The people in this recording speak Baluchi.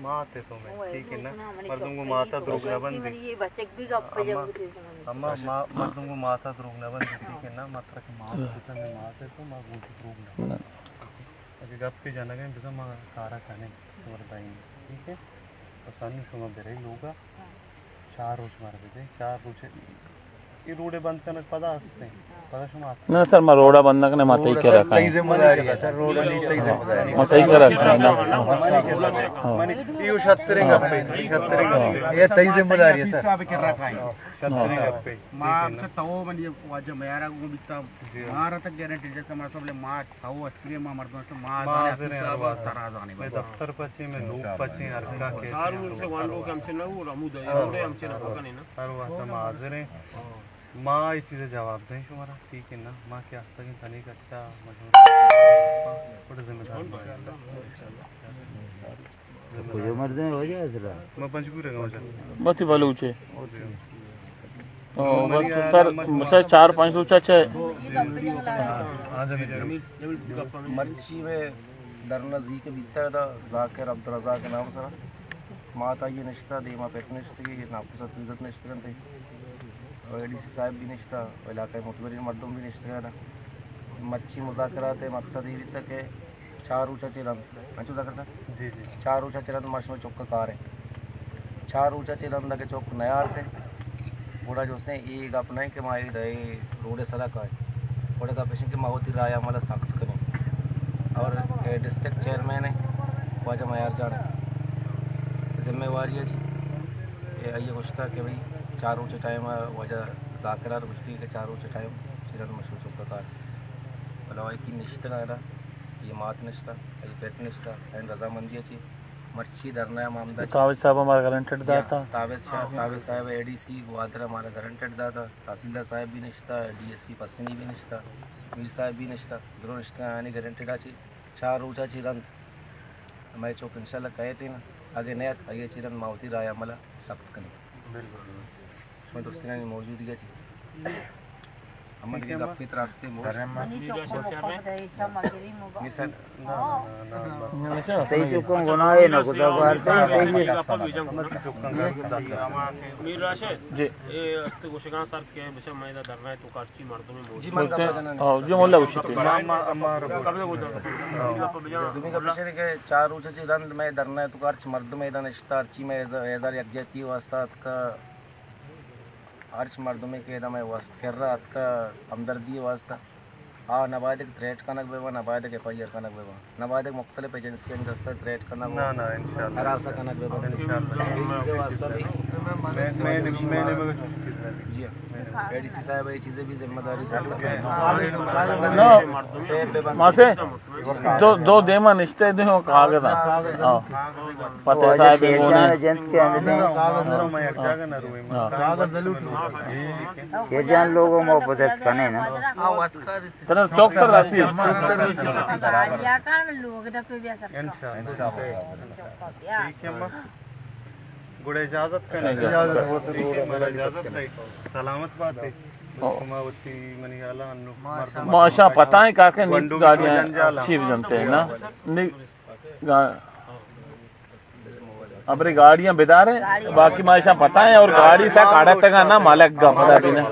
مات ئے تو مئے، ٹھیک ہے نا؟ مردم گوں مات ءَ دروگ نہ بندی۔ اما، اما، ما، مردم گوں مات ءَ دروگ نہ بندی، ٹھیک ہے نا؟ ما ترا کہ مات بوتگ، مئے مات ئے تو، ما گوں تو دروگ نہ بندی۔ اگہ گپے جنگ ءَ بزاں ما کار ءَ کنیں، خبرداری، ٹھیک ہے؟ بس انوں شما برئے لوگ ءَ۔ چار روچ مارا بدئے، چار روچ۔ اے روڈ ءِ بند کنگ پدا است اِنت۔ پدا شما اتکگ۔ نہ سر، ما روڈ ءَ بند نہ کنیں، ما تئی کرا کائیں۔ تئی ذمہ داری ہے سر، روڈ ءِ تئی ذمہ داری۔ ما تئی کرا کائیں نا۔ ہاں۔ منی ایو شتریں گپے، شتریں گپے۔ اے تئی ذمہ داری ہے سر۔ شتریں گپے۔ ما اچھا تو منی واجہ میارا گوں بیتا۔ جی۔ مارا تک گارنٹی جیسا مطلب ما تو اتکگے ما مردم است، ما ما زانیں حاضر ہیں ہر وقت۔ ترا زانیں مئے بابا۔ دفتر پچیں، مئے لوگ پچیں، ہر کا کے چار روز سے وانڈو کے ہم سے نہ ہو، رمو دے، ہاں۔ روڈے ہم سے نہ ہو، کنے نا۔ ہر وقت ما حاضر ہیں۔ ما اے چیز جواب دیں شمارا، ٹھیک ہے نا؟ ما کہ ہفتگیں تنی کچا مجبور۔ بڑے ذمہ دار ما۔ تو کجا مردم ئے واجہ اصلا؟ ما پنجگور ءَ واجہ۔ بس بلوچ ئے۔ او، بس سر، سر چار پنچ روچ چہ۔ مرچی مئے دھرنا زی کہ بیتا دا ذاکر عبدالرزاق نام سرا۔ مات آئی نشتا، دیما پت نشتگی، ناکو ست عزت نشتگن تے۔ او اے ڈی سی صاحب بھی نشتا، او علاقہ متبرین مردم بھی نشتگن۔ مرچی مذاکرات مقصد یہ بیتا کہ چار روچ ءَ چہ رند، انچو ذاکر صاحب؟ جی، جی۔ چار روچ ءَ چہ رند ما شما چک ءَ کاریں۔ چار روچ ءَ چہ رند اگہ چک نیارت، گڑا جوستیں اے گپ نہ کہ ما اے دے روڈ ءِ سرا کائیں۔ گڑا گپ اش کہ ما وتی رائے عمل ءَ سخت کنیں۔ اور اے ڈسٹرکٹ چیئرمین ہے، واجہ میار جان ہے۔ ذمہ واری ہے جی۔ اے آئی گوشتا کہ بھئی چار روچ ٹائم ہے، واجہ ذاکر ءَ گوشتی کہ چار روچ ٹائم چہ رند ما شما چک ءَ کار۔ بلے آئی کی نشتگ ادا۔ اے مات نشتہ، اے پت نشتہ، این رضامندی چی مرچی دھرنا ءَ ما ہمدا چی۔ تاوج صاحب ہمارا گارنٹڈ داتا۔ تاوج شاہ، تاوج صاحب اے ڈی سی گوادر ہمارا گارنٹڈ داتا، تحصیلدار صاحب بھی نشتہ، ڈی ایس پی پسنی بھی نشتہ، میر صاحب بھی نشتہ، درو نشتہ، آنی گارنٹڈ آ چی چار روچا چی رند۔ ہمے چوک انشاءاللہ کئیت نا، اگہ نیت، آئی چی رند ما وتی رائے عمل سخت کنیں۔ بالکل۔ شما دوستانی موجودگی چی؟ ہمن کے گپ ات راستے موش۔ منی چکاں مکن دے، ایشاں مگری مبا۔ تئی چکاں گناہ نہ کتا بار سے۔ میر راشد۔ جی۔ اے است گوشگاں سر کہ بچا میں دا دھرنا تو کارچی مردم موجود۔ جی، من گپ جناں۔ ہاں، جی، مولا گوشی تے۔ ما، ما، ما رو۔ دومی گپ اش کہ چار روچ چی رند میں دھرنا تو کارچ مردم ادا نشتہ، ہرچی میں ہزار یک جتی واسطہ اتکا۔ ہرچ مردمے کہ ادا مئے واسطہ کرا اتکا ہمدردی واسطہ، آ نباید کہ تھریٹ کنگ بہ باں، نباید کہ ایف آئی آر کنگ بہ باں، نباید کہ مختلف ایجنسیانی دست ءَ تھریٹ کنگ نہ، نہ، انشاءاللہ۔ ہراساں کنگ بہ باں۔ انشاءاللہ۔ اے چیز واسطہ بھی میں، میں، میں، میں، جی ہاں۔ اے ڈی سی صاحب اے چیزیں بھی ذمہ داری۔ نہ۔ سیب بہ باں۔ ماں سے دو، دو دیما نشتے دے ہو کاغذ۔ ہاں۔ پتہ صاحب شیر گونا۔ جان جنت کے اندر۔ ہاں۔ شیر جان لوگوں محبت کنے نا۔ ترا چوک تر رسی۔ گڑا اجازت کنے۔ اجازت۔ سلامت بات۔ شما وتی منی حالا انو۔ ماشاء پتہ ہے کاکے نیت گاڑیاں چیر جنتے ہیں نا۔ نی-، گا-، ابری گاڑیاں بدارے، باقی ما ایشاں پتہ ہے اور گاڑی سا کاڑا تگا نا مالک گا پتہ بھی نا۔